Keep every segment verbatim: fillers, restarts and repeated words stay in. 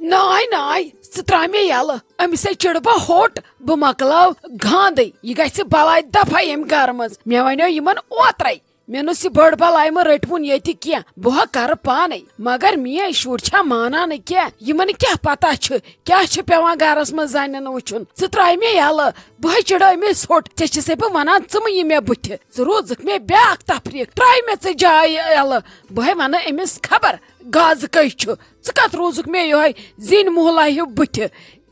ناے ناے، ژٕ ترٛاو مےٚ یَلہٕ، أمِس ہے چِڑٕ بہٕ ہوٚٹ، بہٕ مۄکلاو گانٛدٕے۔ یہِ گژھِ بلاے دفعہ ییٚمہِ گرٕ منٛز۔ مےٚ وَنیو یِمن اوترَے، مےٚ نوٚس یہِ بٔڑ بلاے مہٕ رٔٹۍ وُن ییٚتہِ کینٛہہ، بہٕ ہا کرٕ پانے۔ مگر میٲنۍ شُرۍ چھا مانان نہٕ کینٛہہ؟ یِمن کیٛاہ پتہ چھُ کیٛاہ چھُ پٮ۪وان گرس منٛز زنٮ۪ن وٕچھُن؟ ژٕ ترٛاو مےٚ یَلہٕ، بہٕ ہے چِڑٕ أمِس ہوٚٹ۔ ژےٚ چھسے بہٕ ونان، ژٕ مہٕ یہِ مےٚ بٕتھِ۔ ژٕ روزُکھ مےٚ بیاکھ تفریٖق، ترٛاو مےٚ ژٕ جایہِ یَلہٕ۔ بہٕ ہے ونہٕ أمِس خبر گازٕ کٔہۍ چھُ۔ ژٕ کتھ روٗزُکھ مےٚ یِہوٚے زِنۍ موٚہلہ ہیوٗ بٕتھِ؟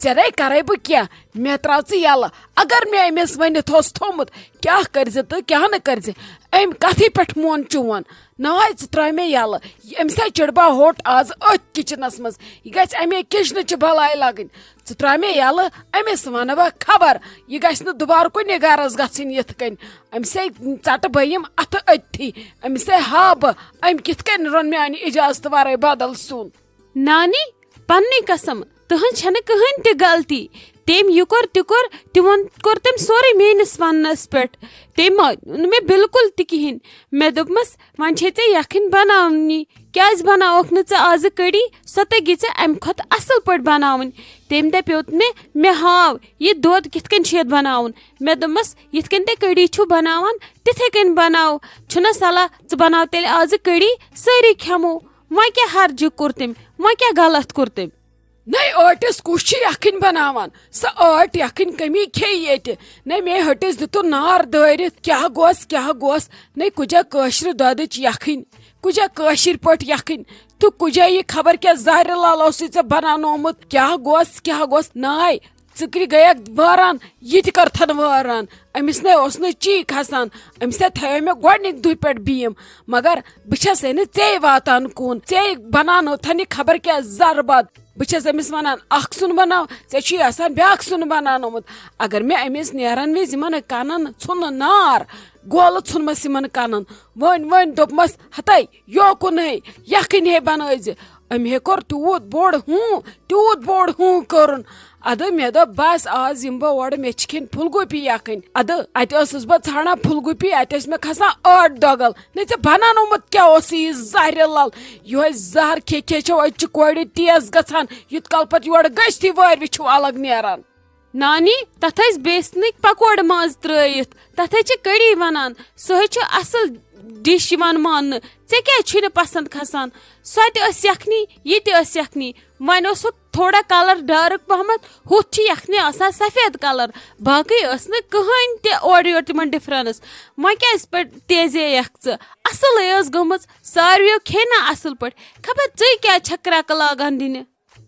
ژےٚ نے کرے بہٕ کینٛہہ، مےٚ ترٛاو ژٕ یَلہٕ۔ اگر مےٚ أمِس ؤنِتھ اوس تھوٚمُت، کیٛاہ کٔرزِ تہٕ کیٛاہ نہٕ کٔرزِ، أمۍ کتھٕے پٮ۪ٹھ مون چون۔ ناے، ژٕ ترٛاو مےٚ یَلہٕ۔ أمِس ہے چِڑبا ہوٚٹ آز أتھۍ کچنس منٛز۔ یہِ گژھِ امے کچنٕچہِ بلاے لگٕنۍ۔ ژٕ ترٛاو مےٚ یَلہٕ، أمِس ونہٕ بہٕ خبر۔ یہِ گژھِ نہٕ دُبارٕ کُنہِ گرس گژھٕنۍ یِتھ کٔنۍ۔ أمِس ہے ژٹہٕ بہٕ یِم اتھٕ أتھی۔ أمِس ہے ہاو بہٕ، أمۍ کِتھ کٔنۍ روٚن میانہِ اجازتہٕ ورٲے بدل سیُن۔ نانی، پننہِ قسم، تہنٛز چھنہٕ کٕہٕنۍ تہِ غلطی۔ تٔمۍ یہِ کوٚر، تہِ کوٚر، تہِ ووٚن، کوٚر تٔمۍ سورُے میٲنِس وننس پٮ۪ٹھ۔ تٔمۍ مون نہٕ مےٚ بالکل تہِ کِہینۍ۔ مےٚ دوٚپمس، "وۄنۍ چھے ژےٚ یکھٕنۍ بناونی، کیازِ بناوکھ نہٕ ژٕ آزٕ کڑی؟ سۄ تگی ژےٚ امہِ کھۄتہٕ اصل پٲٹھۍ بناوٕنۍ۔" تٔمۍ دپیوت مےٚ، "مےٚ ہاو، یہِ دۄد کِتھ کٔنۍ چھُ یتھ بناوُن؟" مےٚ دوٚپمس، "یِتھ کٔنۍ تُہۍ کڑی چھِو بناوان، تِتھے کٔنۍ بناو۔ چھُنہ صلاح، ژٕ بناو تیٚلہِ آزٕ کڑی، سٲری کھٮ۪مو۔" وۄنۍ کیٛاہ حرجہِ کوٚر تٔمۍ؟ وۄنۍ کیٛاہ غلط کوٚر تٔمۍ؟ نَے ٲٹِس کُس چھُ یَکھٕنۍ بناوان؟ سۄ ٲٹۍ یَکھٕنۍ کٔمی کھیٚیہِ ییٚتہِ۔ نَے مے ۂٹِس دِتُن نار دٲرِتھ۔ کیٛاہ گوس، کیٛاہ گوس؟ نَے کُجا کٲشرِ دۄدٕچ یَکھٕنۍ، کُجا کٲشِر پٲٹھۍ یَکھٕنۍ۔ تہٕ کُجا یہِ خبر کیٛاہ زہرِ لال اوسُے ژےٚ بناونومُت؟ کیٛاہ گوس، کیٛاہ گوس؟ نَے، ژٕ کِتھ گٔیَکھ وٲران، یہِ تہِ کٔرتھن وٲران۔ أمِس نے اوس نہٕ چی کھسان۔ أمِس نے تھٲیو مےٚ گۄڈٕنِکۍ دُہہِ پٮ۪ٹھ بیٖم۔ مگر بہٕ چھسے نہٕ ژے واتان کُن۔ ژے بناونٲوتھن یہِ خبر کیٛاہ زربد۔ بہٕ چھس أمِس ونان، "اکھ سیُن بناو، ژےٚ چھُے آسان بیٛاکھ سیُن بناونومُت۔" اگر مےٚ أمِس نیرن وِزِ یِمن کنن ژھُن نار، گولہٕ ژھُنمس یِمن کنن۔ وۄنۍ، وۄنۍ دوٚپمس، "ہتے، یوکُن ہے، یکھٕنۍ ہے بنٲوزِ۔" أمۍ ہے کوٚر تیوٗت بوٚڑ ہوں، تیوٗت بوٚڑ ہوں کوٚرُن۔ ادٕ مےٚ دوٚپ، "بس، آز یِمہٕ بہٕ اورٕ، مےٚ چھِ کھیٚنۍ پھُل گوٗپی یکھٕنۍ۔" ادٕ اتہِ ٲسٕس بہٕ ژھانڈان پھُل گوٗپی، اتہِ ٲسۍ مےٚ کھسان ٲٹھ دۄگل۔ نہ ژےٚ بناونومُت کیٛاہ اوسُے یہِ زہرِ لل؟ یِہوٚے زہر کھے کھے چھو أزچہِ کورِ تیز گژھان، یُتھ کال پتہٕ یورٕ گٔژھتھٕے وٲرۍ وِتھ چھِو الگ نیران۔ نانی، تتھ ٲسۍ بیسنٕکۍ پکوڑٕ ماز ترٲیِتھ، تتھ ہے چھِ کڑی ونان، سُہ ہے چھُ اصل ڈش یِوان ماننہٕ۔ ژےٚ کیٛازِ چھُے نہٕ پسند کھسان؟ سۄ تہِ ٲس یکھنی، یہِ تہِ ٲس یکھنی، وۄنۍ اوس ہُہ تھوڑا کلر ڈارک پہمتھ، ہُتھ چھِ یکھنہِ آسان سفید کلر، باقٕے ٲس نہٕ کٕہٕنۍ تہِ اورٕ یورٕ تِمن ڈفرنس۔ وۄنۍ کیٛازِ پٲٹھۍ تیزے یکھ ژٕ؟ اصلٕے ٲس گٔمٕژ، ساروِیو کھے نہ اصل پٲٹھۍ۔ خبر ژٕے کیٛازِ چھکھ کرٛکہٕ لاگان دِنہِ؟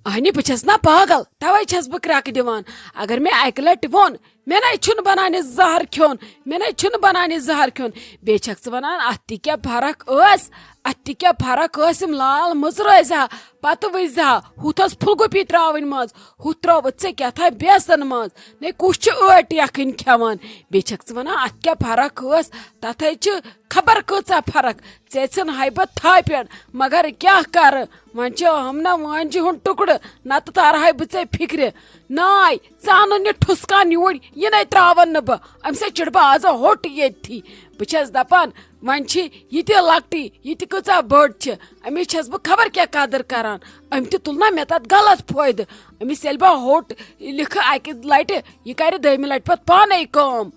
اہنہِ، بہٕ چھس نا پاگل، توے چھس بہٕ کرٛکہٕ دِوان۔ اگر مےٚ اکہِ لٹہِ ووٚن، مےٚ نے چھُنہٕ بنان یہِ زہر کھیوٚن، مےٚ نے چھُنہٕ بنان یہِ زہر کھیوٚن، بیٚیہِ چھکھ ژٕ ونان، اتھ تہِ کیٛاہ فرق ٲس، اتھ تہِ کیٛاہ فرق ٲس، یِم لال مٕژ روزِ ہا، پتہٕ وٕچھزِ ہا، ہُتھ ٲس پھُل گوٗپی ترٛاوٕنۍ منٛز، ہُتھ ترٛٲوٕتھ ژےٚ کیٛاہ تھایہِ بیسن منٛز۔ نے کُس چھُ ٲٹۍ یکھٕنۍ کھٮ۪وان؟ بیٚیہِ چھکھ ژٕ ونان، اتھ کیٛاہ فرق ٲس؟ تتھ ہے چھِ خبر کۭژاہ فرق۔ ژےٚ ژھٕن ہاے بہٕ تھاے پٮ۪ٹھ، مگر کیٛاہ کرٕ؟ وۄنۍ چھِ ہم نہ وٲنجہِ ہُنٛد ٹُکڑٕ، نتہٕ تارہاے بہٕ ژےٚ فکرِ۔ ناے، ژٕ انُن یہِ ٹھُسکان یوٗرۍ، یہِ نے ترٛاون نہٕ بہٕ۔ أمۍ سۭتۍ چِڑٕ بہٕ آز ہوٚٹ ییٚتھی۔ بہٕ چھس دپان، وۄنۍ چھِ یہِ تہِ لۄکٹٕے، یہِ تہِ کۭژاہ بٔڑ چھِ۔ أمِس چھَس بہٕ خبر کیٛاہ قدٕر کران۔ أمۍ تہِ تُل نا مےٚ تَتھ غلط فٲیدٕ۔ أمِس ییٚلہِ بہٕ ہوٚٹ لیکھٕ اَکہِ لَٹہِ، یہِ کَرِ دوٚیمہِ لَٹہِ پَتہٕ پانَے کٲم۔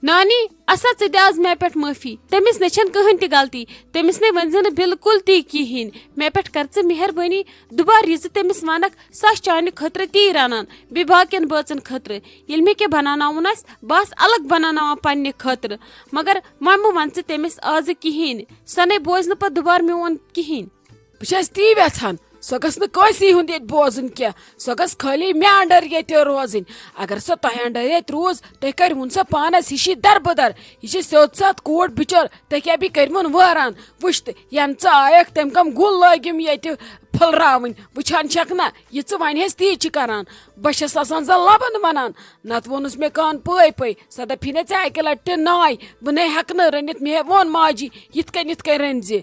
نانی، اَسا ژٕ دِ آز مےٚ پٮ۪ٹھ معٲفی۔ تٔمِس نَے چھَنہٕ کٕہٕنۍ تہِ غلطی۔ تٔمِس نَے ؤنۍ زِ نہٕ بِلکُل تہِ کِہیٖنۍ۔ مےٚ پٮ۪ٹھ کَر ژٕ مہربٲنی، دُبارٕ یہِ زِ تٔمِس وَنَکھ، سۄ آسہِ چانہِ خٲطرٕ تی رَنان، بیٚیہِ باقیَن بٲژَن خٲطرٕ۔ ییٚلہِ مےٚ کینٛہہ بَناوناوُن آسہِ، بہٕ آسہٕ الگ بَناوناوان پنٛنہِ خٲطرٕ۔ مگر وۄنۍ مہٕ وَن ژٕ تٔمِس آزٕ کِہیٖنۍ۔ سۄ نَے بوزِ نہٕ پَتہٕ دُبارٕ میون کِہیٖنۍ۔ بہٕ چھَس تی یژھان، سۄ گٔژھ نہٕ کٲنٛسی ہُنٛد ییٚتہِ بوزُن کینٛہہ۔ سۄ گٔژھ خٲلی مےٚ under ییٚتہِ روزٕنۍ۔ اگر سۄ تۄہہِ under ییٚتہِ روٗز، تُہۍ کَرِ وُن سۄ پانَس ہِشی دربٕدر۔ یہِ چھِ سیوٚد سَتھ کوٗر بِچٲر، تُہۍ کیٛاہ بیٚیہِ کٔرۍوُن وٲران؟ وٕچھ تہٕ، یَنہٕ ژٕ آیَکھ، تٔمۍ کَم گُل لٲگِم ییٚتہِ پھٔلراوٕنۍ۔ وٕچھان چھَکھ نہ، یہِ ژٕ وَنہِ ہَس تی چھِ کَران۔ بہٕ چھَس آسان زَن لَبَن وَنان، نَتہٕ ووٚنُس مےٚ کان پٲے پٲے، سۄ دَپہِ نہ ژےٚ اَکہِ لَٹہِ تہِ ناے، بہٕ نَے ہٮ۪کہٕ نہٕ رٔنِتھ، مےٚ ووٚن ماجی، یِتھ کٔنۍ یِتھ کٔنۍ رٔنۍ زِ۔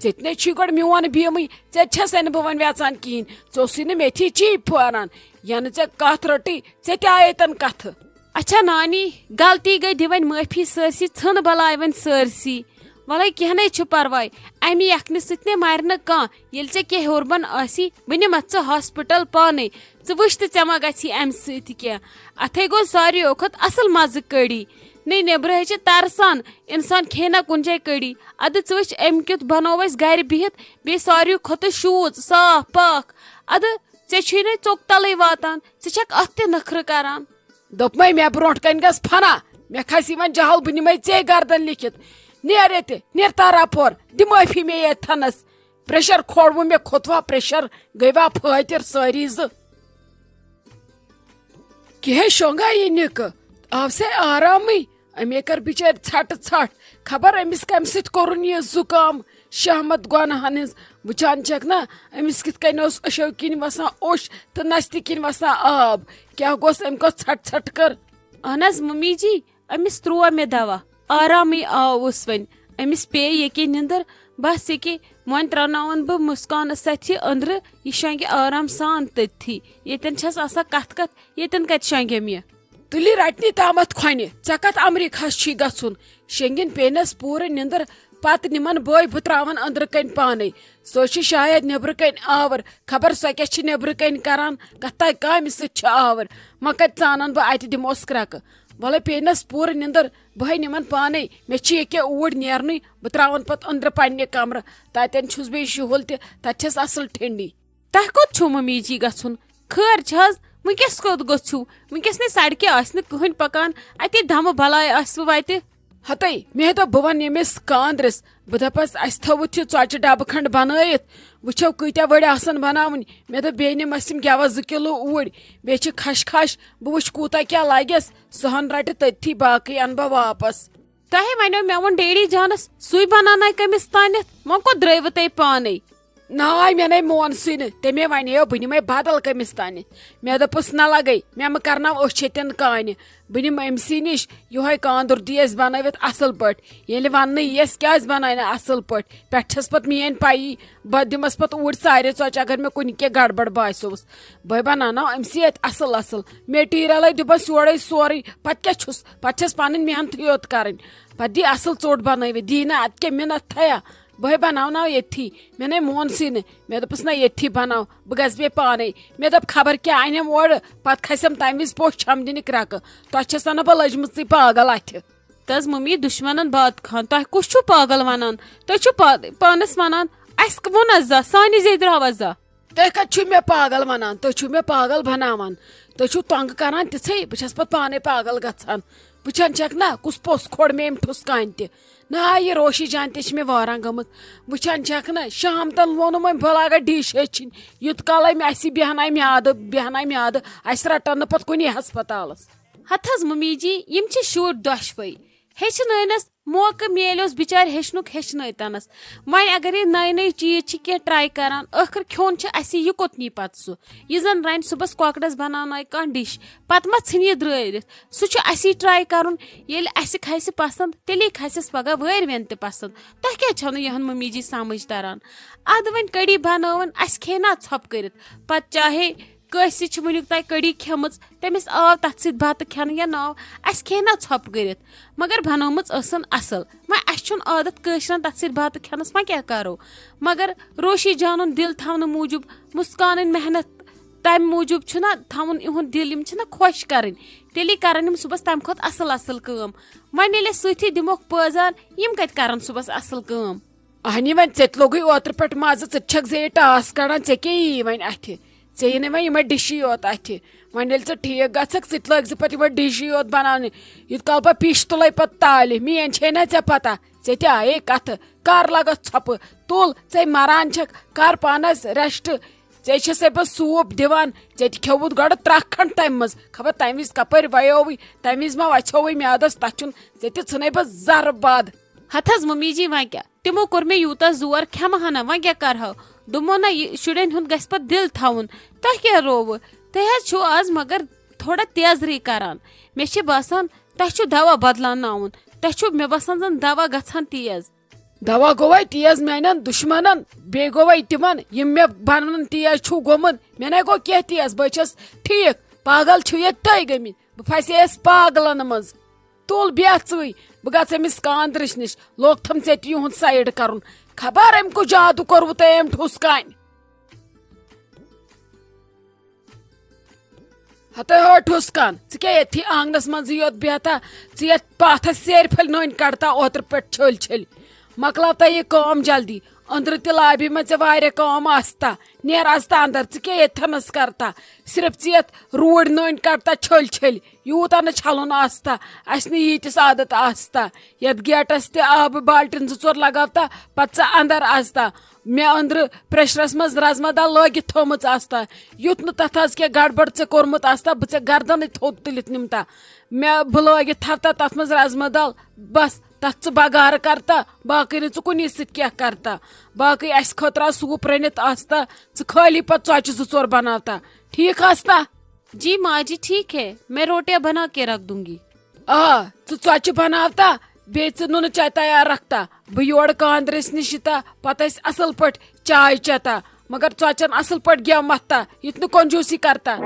ژےٚ تہِ نے چھُے گۄڈٕ میون بیمٕے، ژےٚ تہِ چھسے نہٕ بہٕ وۄنۍ ویژان کِہیٖنۍ۔ ژٕ اوسُے نہٕ مےٚ تھی چی پھوران، یَنہٕ ژےٚ کَتھ رٔٹٕے، ژےٚ تہِ آیے تَن کَتھٕ۔ اچھا نانی، غلطی گٔے، دِ وۄنۍ معٲفی سٲرسی، ژھٕن بلاے وۄنۍ سٲرسی۔ وَلَے کینٛہہ نَے چھُ پَرواے، اَمہِ یَکھنہِ سۭتۍ نے مَرِ نہٕ کانٛہہ۔ ییٚلہِ ژےٚ کینٛہہ ہیوٚربَن آسی، بہٕ نِمَتھ ژٕ ہاسپِٹل پانَے۔ ژٕ وٕچھ تہٕ ژےٚ ما گژھی اَمہِ سۭتۍ کینٛہہ۔ اَتھَے گوٚو ساروِیو کھۄتہٕ اَصٕل مَزٕ کٔڑی۔ نَے نیٚبرٕ ہے چھِ تَرسان، اِنسان کھیٚیہِ نا کُنہِ جایہِ کٔڑی۔ اَدٕ ژٕ وٕچھ، أمۍ کیُتھ بَنوو اَسہِ گَرِ بِہِتھ، بیٚیہِ ساروِیو کھۄتہٕ شوٗژ، صاف، پاک۔ اَدٕ ژےٚ چھُے نَے ژوٚک تَلٕے واتان، ژٕ چھَکھ اَتھ تہِ نٔخرٕ کَران۔ دوٚپمَے، مےٚ برونٛٹھ کَنہِ گژھ فنا، مےٚ کھَسہِ وۄنۍ جہل، بہٕ نِمَے ژے گردن لیٚکھِتھ۔ نیر ییٚتہِ، نیر تار اَپور، دِ معٲفی مےٚ ییٚتہِ تھَنَس۔ پریشر کھولوٕ مےٚ، کھوٚتوا پریشر، گٔیوا فٲطر سٲری زٕ۔ کِہے شۄنٛگا یہِ نِکہٕ، آو سے آرامٕے۔ أمے کٔر بِچٲرۍ ژھٹہٕ ژھٹھ، خبر أمِس کَمہِ سۭتۍ کوٚرُن یہِ زُکام۔ شہمت گۄنہن ہٕنٛز وٕچھان چھَکھ نا، أمِس کِتھ کٔنۍ اوس أچھو کِنۍ وَسان اوٚش تہٕ نستہِ کِنۍ وَسان آب۔ کیٛاہ گوٚس أمۍ کۄس ژھٹہٕ ژھٹہٕ کٔر؟ اہن حظ ممی جی، أمِس ترٛوو مےٚ دوا، آرامٕے آوُس وۄنۍ۔ أمِس پیٚیہِ ییٚکے نِندٕر، بس ییٚکے وۄنۍ ترٛاوناوَن بہٕ مُسکانَس سۭتۍ یہِ أنٛدرٕ، یہِ شۄنٛگہِ آرام سان تٔتھی۔ ییٚتٮ۪ن چھَس آسان کَتھ کَتھ، ییٚتٮ۪ن کَتہِ شۄنٛگہِ مےٚ؟ تُلہِ رٹنہِ تامتھ کھۄنہِ، ژےٚ کتھ امریکہس چھُے گژھُن؟ شینگن پینس پوٗرٕ نِندٕر، پتہٕ نِمن بٲے بہٕ تراون أنٛدرٕ کنۍ پانے۔ سُہ چھُ شاید نیبرٕ کنۍ آور، خبر سۄ کیٛاہ چھِ نیبرٕ کنۍ کران، کتھ تام کامہِ سۭتۍ چھِ آور۔ وۄنۍ کتہِ ژانن بہٕ اتہِ دِموس کرٛکہٕ۔ وۄلے پینس پوٗرٕ نِندٕر، بہٕ ہے نِمن پانے، مےٚ چھُ ییٚکیٛاہ اوٗرۍ نیرنُے، بہٕ تراون پتہٕ أنٛدرٕ پننہِ کمرٕ، تتٮ۪ن چھُس بیٚیہِ شُہُل تہِ، تتہِ چھس اصل ٹھنڈی۔ تۄہہِ کوٚت چھُو ممی جی گژھُن؟ خٲر چھِ حظ؟ وٕنکیٚس کوٚت گوٚژھِو؟ وٕنکیٚس نے سڑکہِ آسہِ نہٕ کٕہٕنۍ پکان، اتے دمہٕ بلاے آسِوٕ وتہِ۔ ہتے، مےٚ دوٚپ بہٕ ونہٕ ییٚمِس کاندرِس، بہٕ دپس اسہِ تھٲوِتھ یہِ ژۄچہِ ڈبہٕ کھنڈ بنٲیِتھ، وٕچھو کۭتیاہ ؤڑۍ آسن بناوٕنۍ۔ مےٚ دوٚپ بیٚیہِ نِمس یِم گٮ۪وس زٕ کِلوٗ اوٗرۍ، بیٚیہِ چھِ کھش کھش، بہٕ وٕچھِ کوٗتاہ کیٛاہ لگٮ۪س، سُہ ہن رٹہِ تٔتھی، باقٕے انہٕ بہٕ واپس۔ تۄہے ونیو مےٚ ووٚن ڈیڈی جانس، سُے بناوناے کٔمِس تانٮ۪تھ، وۄنۍ کوٚت درٲیوٕ تُہۍ پانے؟ ناے، مےٚ نے مون سُے نہٕ، تٔمے وَنیو بہٕ نِمَے بدل کٔمِس تانٮ۪تھ۔ مےٚ دوٚپُس، نہ لگے، مےٚ مہٕ کرناو أچھ ییٚتٮ۪ن کانہِ۔ بہٕ نِمہٕ أمۍ سٕے نِش یِہوٚے کاندُر، دی اَسہِ بنٲوِتھ اَصٕل پٲٹھۍ۔ ییٚلہِ وَننہٕ یِیَس کیٛازِ بناے نہٕ اَصٕل پٲٹھۍ، پٮ۪ٹھٕ چھَس پَتہٕ میٛٲنۍ پَیی، بہٕ دِمَس پَتہٕ اوٗرۍ ژارِ ژۄچہِ اگر مےٚ کُنہِ کینٛہہ گڑبڑ باسیوس۔ بہٕ بناوناو أمۍ سٕے اَتہِ اَصٕل اَصٕل۔ میٹیٖریَلَے دِمَس یورَے سورُے، پَتہٕ کیٛاہ چھُس؟ پَتہٕ چھَس پَنٕنۍ محنتٕے یوت کَرٕنۍ۔ پَتہٕ دی اَصٕل ژوٚٹ بنٲوِتھ، دی نہٕ اَدٕ کیٛاہ مِنَتھ تھیا؟ بہٕ ہے بناوناو ییٚتھی۔ مےٚ نے مون سٕے نہٕ۔ مےٚ دوٚپُس، نہ، ییٚتھی بناو، بہٕ گژھٕ بیٚیہِ پانے۔ مےٚ دوٚپ، خبر کیٛاہ اَنٮ۪م اورٕ، پتہٕ کھسٮ۪م تَمہِ وِزِ پوٚژھ چھَم دِنہِ کرٛکہٕ۔ تۄہہِ چھَسا نہ بہٕ لٔجمٕژٕے پاگل اَتھِ؟ تہٕ حظ ممی دُشمنن باد خان، تۄہہِ کُس چھُو پاگل ونان؟ تُہۍ چھِو پا-، پانس ونان، اَسہِ ووٚن حظ زا، سانہِ زیٚدِ راو حظ زا۔ تُہۍ کتہِ چھِو مےٚ پاگل ونان؟ تُہۍ چھِو مےٚ پاگل بناوان۔ تُہۍ چھِو تنگ کران تِژھے، بہٕ چھَس پتہٕ پانے پاگل گژھان۔ وٕچھان چھَکھ نا، کُس پوٚژھ کھوٚڑ مےٚ أمۍ ٹھُس کانہِ تہِ۔ نہ، یہِ روشی جان تہِ چھِ مےٚ وٲران گٔمٕژ۔ وٕچھان چھَکھ نہ، شام تام ووٚنُم أمۍ، بہٕ لاگہٕ ڈِش ہیٚچھِنۍ۔ یوٗت کال أمۍ اَسہِ بیٚہنایہِ میٛادٕ، بیٚہنایہِ میٛادٕ، اَسہِ رَٹَن نہٕ پَتہٕ کُنی ہسپتالَس۔ ہتہٕ حظ ممی جی، یِم چھِ شُرۍ دۄشوَے۔ ہیٚچھنٲونَس موقعہٕ میلیوس بِچارِ ہیٚچھنُک، ہیٚچھنٲوتَنَس۔ وۄنۍ اگر یہِ نٔے نٔے چیٖز چھِ کینٛہہ try کران، ٲخٕر کھیوٚن چھُ اَسہِ، یہِ کوٚت نی پَتہٕ سُہ؟ یہِ زَن رَنہِ صُبحَس کۄکرَس بناونایہِ کانٛہہ ڈِش، پَتہٕ ما ژھٕنہِ یہِ درٲرِتھ؟ سُہ چھُ اَسی try کرُن، ییٚلہِ اَسہِ کھسہِ پسنٛد، تیٚلی کھسٮ۪س پگاہ وٲرۍ وٮ۪ن تہِ پسنٛد۔ تۄہہِ کیٛازِ چھَو نہٕ یِہَن مٔمی جی سمجھ تران؟ اَدٕ وۄنۍ کٔڑی بنٲوٕن، اَسہِ کھیٚیہِ نا ژھۄپہٕ کٔرِتھ؟ پتہٕ چاہے کٲنٛسہِ چھِ وٕنیُک تام کٔڑی کھیٚمٕژ، تٔمِس آو تَتھ سۭتۍ بَتہٕ کھٮ۪نہٕ یا ناو، اَسہِ کھیٚیہِ نا ژھۄپہٕ کٔرِتھ؟ مگر بنٲومٕژ ٲسٕن اَصٕل۔ وۄنۍ اَسہِ چھُنہٕ عادت کٲشرٮ۪ن تَتھ سۭتۍ بَتہٕ کھٮ۪نَس، وۄنۍ کیٛاہ کَرو؟ مگر روشی جانُن دِل تھاونہٕ موٗجوٗب، مُسکانٕنۍ محنت تمہِ موٗجوٗب چھُنہ تھاوُن یِہُنٛد دِل، یِم چھِنہ خۄش کرٕنۍ، تیٚلی کرن یِم صُبحس تمہِ کھۄتہٕ اصل اصل کٲم۔ وۄنۍ ییٚلہِ أسۍ سۭتھی دِموکھ پٲزار، یِم کتہِ کرن صُبحس اصل کٲم؟ اہنی، وۄنۍ ژےٚ تہِ لوٚگُے اوترٕ پٮ۪ٹھ مزٕ، ژٕ تہِ چھکھ زِ یہِ ٹاس کڑان، ژےٚ کیٛاہ یی وۄنۍ اتھِ؟ ژےٚ یی نہٕ وۄنۍ یِمے ڈِشی یوت اتھِ۔ وۄنۍ ییٚلہِ ژٕ ٹھیٖک گژھکھ، ژٕ تہِ لٲگۍ زِ پتہٕ یِمے ڈِشی یوت بناونہِ۔ یوٗت کال بہٕ پیٖش تُلے پتہٕ تالہِ، میٲنۍ چھے نہ ژےٚ پتہ، ژےٚ تہِ آیے کتھٕ۔ کر لگس ژھۄپہٕ؟ تُل، ژے مران چھکھ، کر پانس rest۔ ژےٚ چھسے بہٕ soup دِوان، ژےٚ تہِ کھیوٚوُتھ گۄڈٕ ترٛکھ کھنٛڈ تمہِ منٛز۔ خبر تمہِ وِزِ کپٲرۍ ویووٕے، تمہِ وِزِ ما وژھیووُے میادس تچھُن، ژےٚ تہِ ژھٕنے بہٕ زرٕ بد۔ ہتھ حظ ممی جی، وۄنۍ کیٛاہ؟ تِمو کوٚر مےٚ یوٗتاہ زور، کھٮ۪مہٕ ہنا، وۄنۍ کیٛاہ کرہو؟ دوٚپمو نہ، یہِ شُرٮ۪ن ہُنٛد گژھِ پتہٕ دِل تھاوُن۔ تۄہہِ کیٛاہ رووٕ؟ تُہۍ حظ چھِو آز مگر تھوڑا تیزرٕے کران۔ مےٚ چھِ باسان، تۄہہِ چھُو دوا بدلاوناوُن۔ تۄہہِ چھُو، مےٚ باسان، زن دوا گژھان تیز۔ دوا گوٚوے تیز میانٮ۪ن دُشمنن، بیٚیہِ گوٚوے تِمن، یِم مےٚ بنوُن تیز چھُو گوٚمُت۔ مےٚ نے گوٚو کینٛہہ تیز، بہٕ چھَس ٹھیٖک۔ پاگل چھِو ییٚتہِ تُہۍ گٔمٕتۍ، بہٕ پھسییَس پاگلن منٛز۔ تُل بیٚہہ ژٕے، بہٕ گژھٕ أمِس کاندرِس نِش، لوگ تھم ژےٚ تہِ یِہُنٛد سایڈ کرُن۔ خبر أمۍ کُس جادو کوٚروٕ تۄہہِ أمۍ ٹھوٚس کامہِ۔ ہتے ہو ٹھوٚس کان، ژٕ کیٛاہ ییٚتھی آنگنس منٛزٕے یوت بیہتا؟ ژٕ یتھ پاتھس سیرِ پھٔلۍ نٔنۍ کڑتا اوترٕ پٮ۪ٹھ چھٔلۍ چھٔلۍ۔ مۄکلاو تا یہِ کٲم جلدی۔ أنٛدرٕ تہِ لابی منٛز ژےٚ واریاہ کٲم آستا۔ نیر از تا اندر، ژٕ کیٛاہ ییٚتھنس کرتا؟ صرف ژٕ یتھ روٗڑۍ نٔنۍ کڑتا چھٔلۍ چھٔلۍ۔ یوٗتاہ نہٕ چھلُن آستا، اسہِ نہٕ ییٖتِس عادت آستا۔ یتھ گیٹس تہِ آبہٕ بالٹیٖن زٕ ژور لگاوتا، پتہٕ ژٕ اندر آستا۔ مےٚ أنٛدرٕ پریشرس منٛز رزما دال لٲگِتھ تھٲومٕژ آستا۔ یُتھ نہٕ تتھ آز کینٛہہ گڑبڑ ژےٚ کوٚرمُت آستا، بہٕ ژےٚ گردنٕے تھوٚد تُلِتھ نِمتا۔ مےٚ بہٕ لٲگِتھ تھاوتا تتھ منٛز رزما دال، بس تتھ ژٕ بغارٕ کرتا، باقٕے نہٕ ژٕ کُنی سۭتۍ کینٛہہ کرتا۔ باقٕے اسہِ خٲطرٕ آو سوٗپ رٔنِتھ آستا، ژٕ خٲلی پتہٕ ژۄچہِ زٕ ژور بناوتا۔ ٹھیٖک آستا؟ جی ماں جی، ٹھیک ہے، میں روٹیاں بنا کے رکھ دوں گی۔ آ، ژٕ ژۄچہِ بناوتا، بیٚیہِ ژٕ نُنہٕ چاے تیار رکھتا۔ بہٕ یورٕ کاندرِس نِش یِتا، پتہٕ ٲسۍ اصل پٲٹھۍ چاے چیتا، مگر ژۄچن اصل پٲٹھۍ گٮ۪و متھتا، یُتھ نہٕ کنجوٗسی کرتا۔